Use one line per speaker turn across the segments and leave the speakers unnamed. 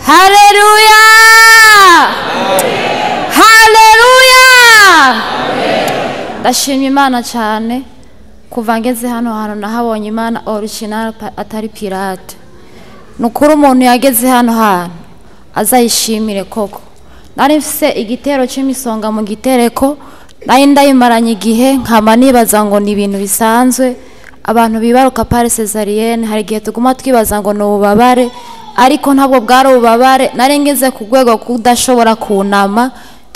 Haleluya! Haleluya! Ndashimye Imana cyane kuva ngeze hano hantu nahabonye Imana original atari pirate. Nukuri umuntu yageze hano hantu azayishimire koko. Nari mfise igitero cy'imisonga mu gitereko, nari ndayimaranye igihe nkama nibaza ngo ni ibintu bisanzwe. Abantu bibaruka par césarienne hari igihe tuguma twibaza ngo ni ububabare, ariko ntabwo bwari ububabare. Nari ngeze ku rwego kudashobora kunama,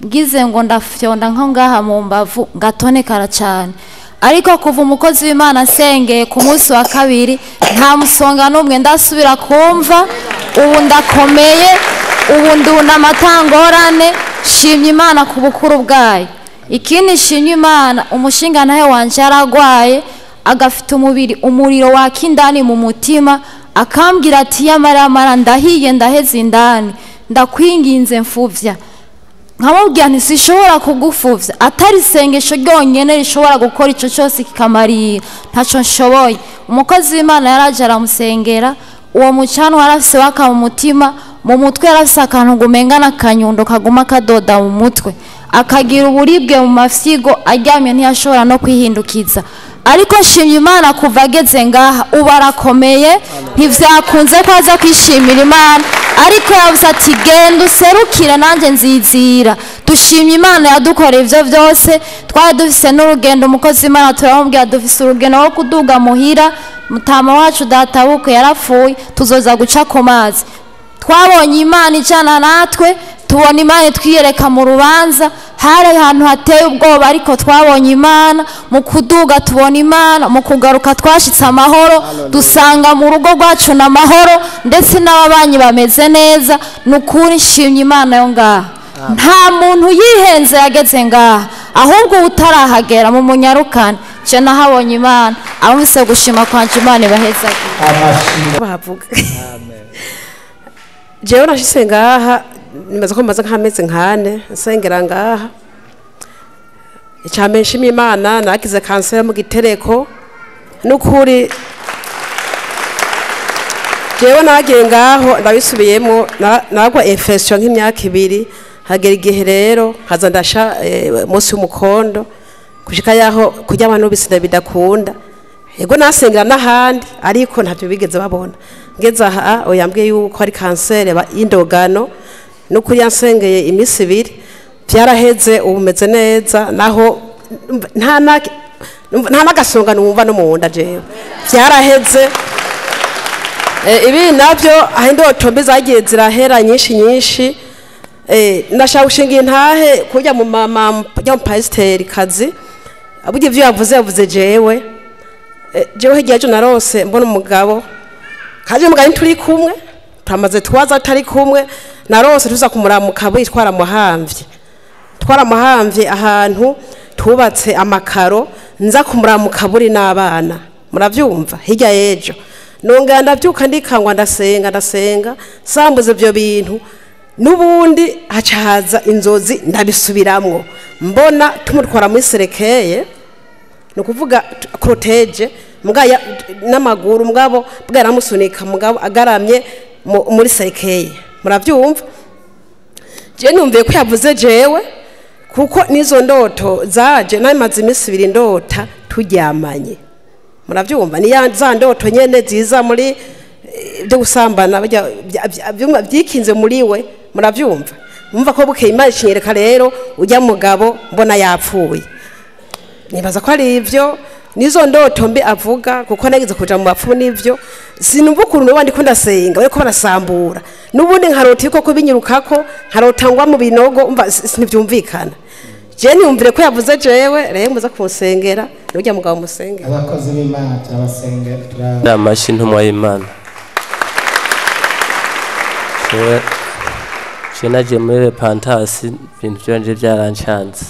ngize ngo ndafyonda nko ngaha mu mbavu ngatonekara cyane. Ariko kuva umukozi w'Imana asengeye ku munsi wa kabiri nta musonga n'umwe ndasubira kumva. Ubu ndakomeye, ubu ndunama atangorane. Shimye Imana ku bukuru bwayo. Ikindi shimye Imana, umushinga nawe wanje yaragwaye agafite umubiri umuriro waka indani mu mutima, akambwira ati yamaramara ndahiye ndaheze indani, ndakwinginze mfuvya. Nkamubwira nti sishobora kugufuvya, atari isengesho ryonyene rishobora gukora ico cyose kikamarira, ntaco nshoboye. Umukozi w'Imana yaraje aramusengera, uwo mucano warafise waka mu mutima, mu mutwe yarafise akantu gumengana akanyundo kaguma kadoda mu mutwe, akagira uburibwe mu mafyigo, aryamye ntiyashobora no kwihindukiza. Ariko nshimye Imana kuva ageze ngaha ubu arakomeye, ntivyakunze ko aza kwishimira Imana, ariko yavuze ati genda userukire nanjye nzizira. Dushimye Imana yadukoreye ivyo vyose. Twari dufise n'urugendo, umukozi w'Imana turamubwira dufise urugendo rwo kuduga muhira, mutama wacu databuke yarapfuye, tuzoza guca ku mazi. Twabonye Imana ijana natwe, tubona Imana twiyereka mu rubanza. Hari ahantu hateye ubwoba, ariko twabonye Imana mu kuduga, tubona Imana mu kugaruka, twashitse amahoro, dusanga mu rugo rwacu na mahoro, ndetse n'ababanyi bameze neza. Nukuri nshimye Imana yo ngaha. Nta muntu yihenze yageze ngaha, ahubwo utarahagera mu munyarukane. Je nahabonye Imana, abumvise gushima kwanje Imana ibaheza.
Bahavuga jewe nashitse ngaha nimaze ko maze nk'amezi nkane nsengera ngaha. Icambere nshima Imana, nakize kanseri mu gitereko. Nukuri jewe nagiye ngaho ndabisubiyemo, nagwa infection nk'imyaka ibiri, hagera igihe rero nkaza ndasha munsi y'umukondo kushika yaho kurya abantu bisida bidakunda. Ego nasengera n'ahandi ariko ntavyo bigeze babona. Ngeze aha oyambwiye yuko ari kanseri y'indogano, nukuri yansengeye iminsi ibiri vyaraheze, ubu meze neza, naho nta n'agasonga numva no mu nda jewe vyaraheze. Ibi navyo aho indoto mbi zagiye zirahera nyinshi nyinshi. Ndashaka gushinga intahe kujya mu mama ya pasiteri kazi, aburyo ivyo yavuze yavuze jewe. Jewe hirya ejo narose mbona umugabo kaje, umugabo turi kumwe turamaze twaza atari kumwe, narose tuza kumuramuka twaramuhamvye, twaramuhamvye ahantu tubatse amakaro, nza kumuramuka buri n'abana, muravyumva. Hirya y'ejo nongera ndavyuka ndikangwa ndasenga ndasenga, sambuze ivyo bintu nubundi haca haza inzozi ndabisubiramwo, mbona tumutwara muri cercueil, ni ukuvuga cortège mugaya n'amaguru, mugabo bwaramusunika, mugabo agaramye muri cercueil, muravyumva. Je numviye ko yavuze jewe, kuko nizo ndoto zaje namaze iminsi ibiri ndota turyamanye, muravyumva. Ni za ndoto nyene ziza muri byo gusambana byikinze muri we, muravyumva. Mumva ko bukeye Imana ishinyereka rero ujya mugabo mbona yapfuye. Nibaza ko ari ivyo nizo ndoto mbi avuga, kuko nagize kuja mu bapfumu n'ivyo sinumva ukuntu nuba ndiko ndasenga bariko barasambura, n'ubundi nkarota yuko kubinyirukako, nkarota ngwa mu binogo, umva sinivyumvikana. Je niyumvire ko yavuze jewe, rero muza kunsengera n'urya mugabo musengera.
Abakozi b'Imana turabasengera.
Amashi ntumwa y'Imana. Je nagiye muri repentance, ibintu vyanje vyarancanze.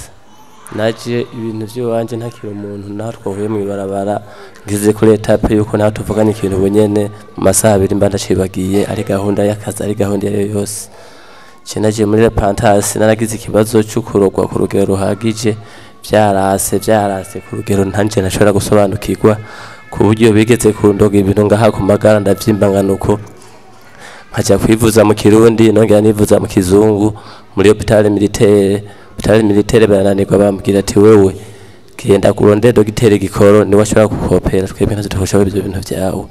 Naje ibintu vy'iwanje ntakiri umuntu, naho twahuye mw'ibarabara ngize kuri étape yuko naho tuvuganye ikintu bunyene mu masaha abiri mba ndacibagiye, ari gahunda y'akazi, ari gahunda iyo yose. Je nagiye muri repentance, naragize ikibazo cyo kurogwa ku rugero ruhagije, vyarase vyarase ku rugero ntanje nashobora gusobanukirwa, ku buryo bigeze kundoga ibintu ngaha ku magara ndavyimba nganuko. Nkaja kwivuza mu Kirundi, nongera nivuza mu Kizungu muri hôpital militaire. Hôpital militaire barananirwa, bambwira ati wewe genda kurondera dogiteri Gikoro, niwe ashobora kukopera, twebwe ntacyo dushobora ibyo bintu byawe.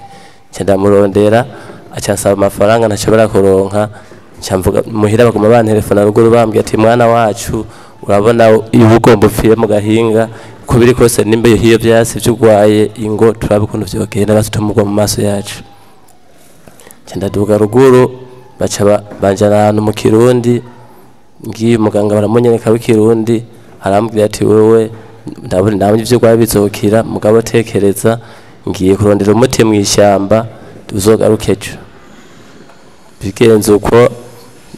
Nca ndamurondera, aca ansaba amafaranga ntashobora kuronka. Nca mvuga muhira, baguma bantelefona ruguru bambwira ati mwana wacu, urabona iyo ugomba upfire mu gahinga, uko biri kose nimba hiyo vyasi vy'urwaye, ingo turabe ukuntu vyogenda, basi tumugwa mu maso yacu. Nca ndaduga ruguru, baca banjana ahantu mu Kirundi. Ngiye muganga baramunyereka w'ikirundi, arambwira ati wewe ndabona ndabona ivyo urwaye bizokira, mugabo tekereza, ngiye kurondera umuti mw'ishyamba, uzogaruke ejo. Bigenze uko,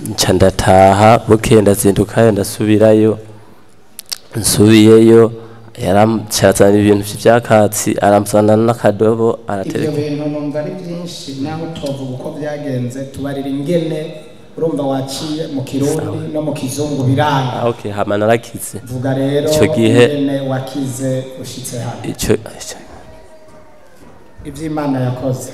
nca ndataha. Bukeye ndazindukayo, ndasubirayo. Nsubiyeyo yaramcazana ibintu vy'ivyakatsi, aramzana n'akadobo
Ibyo
aratereka.
bintu numva ari byinshi, naho utovuga uko byagenze, tubarira ingene urumva waciye mu Kirundi no mu Kizungu biranga.
Ah, okay, hama narakize.
Vuga rero
Ico gihe
ingene wakize ushitse hano,
ico
ivy'Imana yakoze.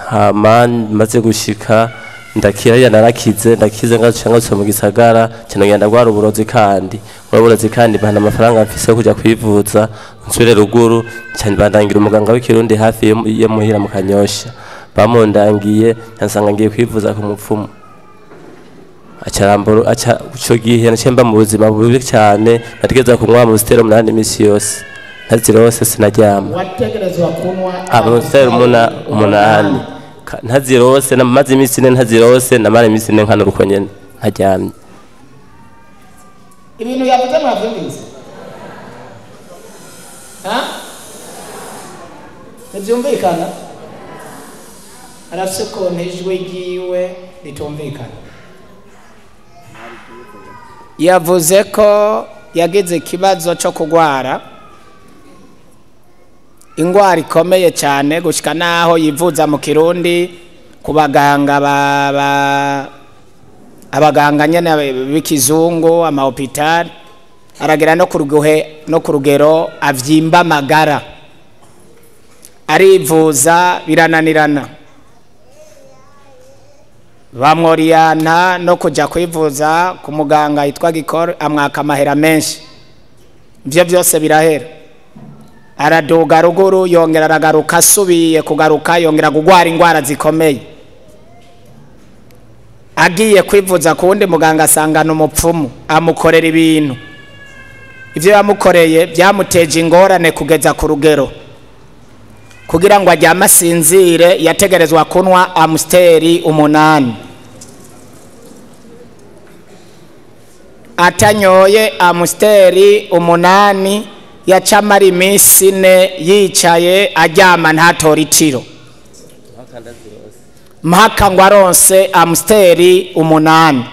Hama maze gushika ndakira, ya narakize, ndakize, ngaca ngarutse mu gisagara nca ndagwara uburozi kandi, ngwara uburozi kandi, bana amafaranga mfise yo kuja kwivuza, nsubire ruguru, nca bandangira umuganga w'ikirundi hafi yo muhira mu Kanyosha. Bamundangiye, nsanga ngiye kwivuza ku mupfumu, aca aramboro aca. Ico gihe naciye mba mu buzima bubi cyane, nategeza kunywa Amstel 8 imisi yose, ntazirose sinaryama.
Wategerezwa kunywa
Amstel 8, ntazirose, namaze iminsi 4 ntazirose, namara iminsi 4 nkanura uko nyene ntaryamye.
Ibintu yavuze mwavyumvise? Ha, ntibyumvikana, arafise ukuntu ijwi ryiwe ritumvikana. Yavuze ko yagize ikibazo cyo kurwara ingwara ikomeye cyane, gushika naho yivuza mu Kirundi ku baganga ba abaganga nyene b'ikizungu, ama hôpital, aragera no ku ruguhe no ku rugero avyimba amagara, arivuza birananirana, bamworiyana no kuja kwivuza ku muganga yitwa Gikoro, amwaka amahera menshi, ivyo byose birahera. Araduga ruguru, yongera aragaruka, asubiye kugaruka yongera kugwara ingwara zikomeye. Agiye kwivuza ku wundi muganga asangana umupfumu, amukorera ibintu. Ibyo yamukoreye byamuteje ingorane kugeza ku rugero kugira ngo aryame asinzire yategerezwa kunywa Amstel 8. Atanyoye Amstel 8 yaca amara iminsi 4 yicaye aryama, ntatora itiro, mpaka ngo aronse Amstel 8.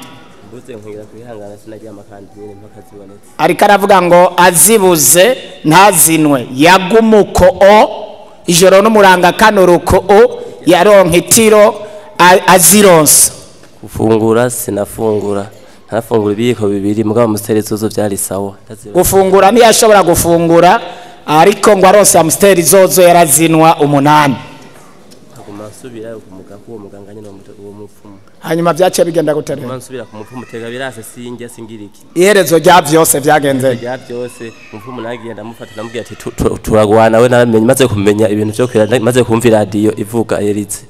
Mbuze nkwira kwihangana, sinaryama kandi nyene mpaka zibonetse.
Ariko aravuga ngo azibuze ntazinwe, yagumuko o ijoro n'umuranga kanuruko o yaronka itiro azironsa.
Gufungura sinafungura, ntarafungura ibiyiko bibiri, mugabo Amstel zozo vyari sawa.
Gufungura ntiyashobora gufungura, ariko ngo aronse Amstel zozo yarazinwa 8.
Nkaguma nsubirayo ku muganga, uwo muganga nyene, uwo mupfumu.
Hanyuma byaciye bigenda gute rero?
Nguma nsubira ku mupfumu, tega birase, sinjya, singira iki.
Iherezo rya byose byagenze?
Rya byose, umupfumu nagiye ndamufata, ndamubwira ati turagwana we, naramenye, maze kumenya ibintu vyo kwira, maze kumva iradiyo ivuga Erize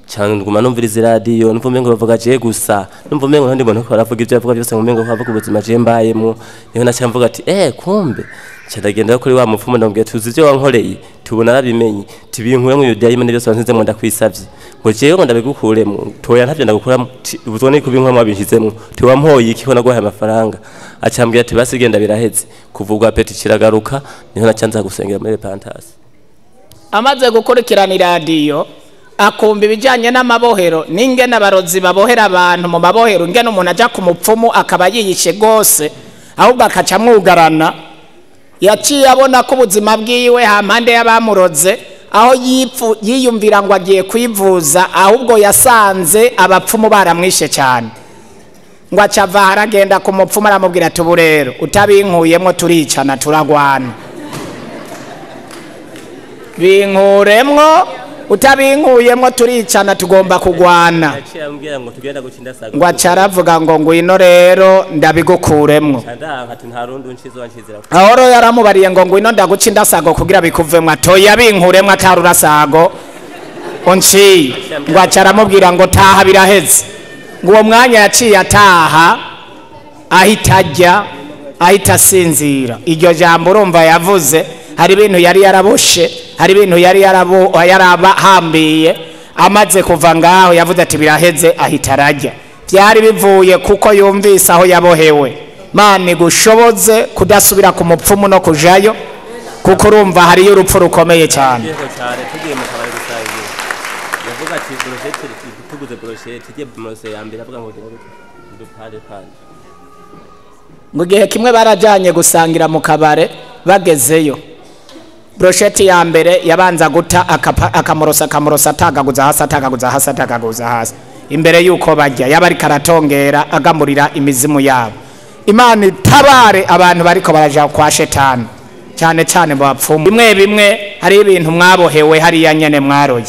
cyane, nguma numviriza iradiyo, numva umengo bavuga je gusa, numva umengo ntandi muntu ko baravuga ibyo bavuga byose, umengo bavuga ubuzima je mbayemo. Niho naca mvuga ati eh, kumbe nca ndagenda kuri wa mupfumu, ndamubwira tuzi ibyo wankoreye, tubona narabimenye, tibinkuremo iyo dayimoni byose wansizemo, ndakwisavye ngo jewe ngo ndabigukuremo. Toya, ntavyo ndagukuramo, ubwo ni kubinkuramo wabinshizemo, tiwampoye iki ko naguhaye amafaranga? Acambwira ati basi genda, biraheze. Kuva ubwo appétit kiragaruka, niho naca nza gusengera muri Repentance.
Amaze gukurikirana iradiyo, akumva ibijyanye n'amabohero n'ingene abarozi babohera abantu mu mabohero, ingene umuntu ajya ku mupfumu akaba yiyishe rwose, ahubwo akaca amwugarana. Yaciye abona ko ubuzima bwiwe hampande y'abamuroze, aho yipfu yiyumvira ngo agiye kwivuza, ahubwo yasanze abapfumu baramwishe cyane. Ngo aca ava aragenda ku mupfumu, aramubwira ati ubu rero utabinkuyemo turicana, turagwana, binkuremwo. Utabinkuyemwo turicana, tugomba kugwana.
Yaciye ambwira ngo tugenda gucinda sago.
Ngo aca aravuga ngo ngwino rero ndabigukuremwo.
Ndanka ati nta rundi unshize wanshizira.
Aho rero yaramubariye ngo ngwino ndaguca indasago kugira bikuvemwo, atoya binkuremwo atari urasago unciye. Ngo aca aramubwira ngo taha biraheze. Ngo uwo mwanya yaciye ataha, ahita ajya, ahita asinzira. Iryo jambo urumva yavuze, hari ibintu yari yaraboshe, hari ibintu yari yarabahambiye. Amaze kuva ngaho yavuze ati biraheze, ahita arajya. Byari bivuye kuko yumvise aho yabohewe. Mana igushoboze kudasubira ku mupfumu no kujayo, kuko urumva hariyo urupfu rukomeye cyane.
Yego cyane, tugiye mu kabari gusangira. Yavuga ati brochette, tuguze brochette, tugiye brochette ya mbere, avuga ngo gira gute? Dupande pande.
Mu gihe kimwe barajanye gusangira mu kabare, bagezeyo brochette ya mbere yabanza guta akamorosa, akamorosa, atagaguza hasi, atagaguza hasi, atagaguza hasi imbere yuko bajya. Yaba ariko aratongera agamurira imizimu yabo. Imana itabare abantu bariko baraja kwa shetani, cyane cyane mu bapfumu. Bimwe bimwe hari ibintu mwabohewe hariya nyene mwaroye,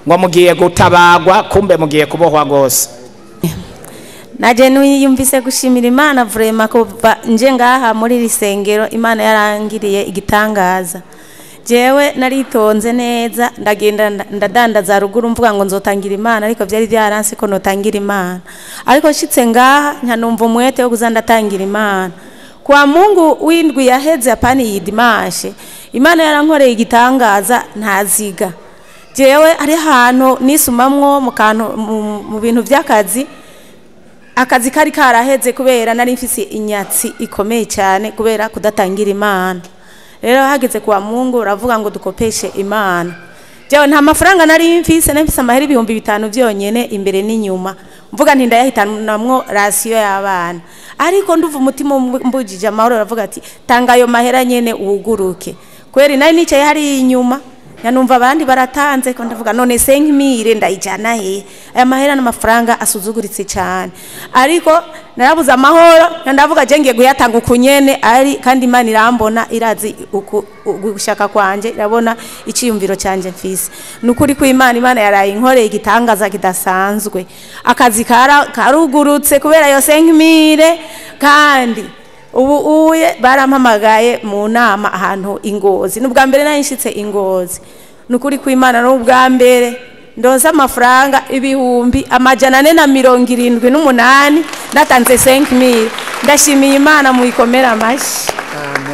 ngo mugiye gutabagwa, kumbe mugiye kubohwa gose.
Naje niyumvise gushimira Imana vraiment kuva nje ngaha muri iri sengero, Imana yarangiriye igitangaza. Jewe naritonze neza, ndagenda ndadandaza ruguru mvuga ngo nzotangira Imana, ariko byari byaranse ko notangira Imana. Ariko nshitse ngaha nkanumva umwete wo kuza ndatangira Imana. Kwa Mungu w'indwi yaheze, apani iyi dimanche, Imana yarankoreye igitangaza ntaziga. Jewe ari hantu nisumamwo mu kantu mu bintu by'akazi, akazi kari karaheze kubera nari mfise inyatsi ikomeye cyane kubera kudatangira Imana. Rero hageze kwa Mungu uravuga ngo dukopeshe Imana. Jewe nta mafaranga nari mfise, nari mfise amahera 5000 byonyene imbere n'inyuma. Mvuga nti ndayahitanamwo rasiyo y'abana. Ariko nduva umutima mbujije amahoro, uravuga ati tanga ayo mahera nyene uhuguruke. Kweri nari nicaye hari inyuma, nyanumva abandi baratanze, ko ndavuga none se nkimire ndayijana he? Aya mahera n'amafaranga asuzuguritse cyane. Ariko narabuze amahoro, ndavuga je ngiye guyatanga ukunyene ari, kandi Imana irambona, irazi gushaka kwanje, irabona iciyumviro canje mfise. Nukuri ku Imana, Imana yaraye inkoreye igitangaza kidasanzwe. Akazi karugurutse kubera yo senkimire, kandi ubu uye barampamagaye mu nama ahantu Ingozi. Nubwa mbere nari nshitse Ingozi. Nukuri ku Imana n'ubwa mbere ndonsa amafaranga 478,000 natanze 5000. Ndashimiye Imana, muyikomera amashi.
Amen.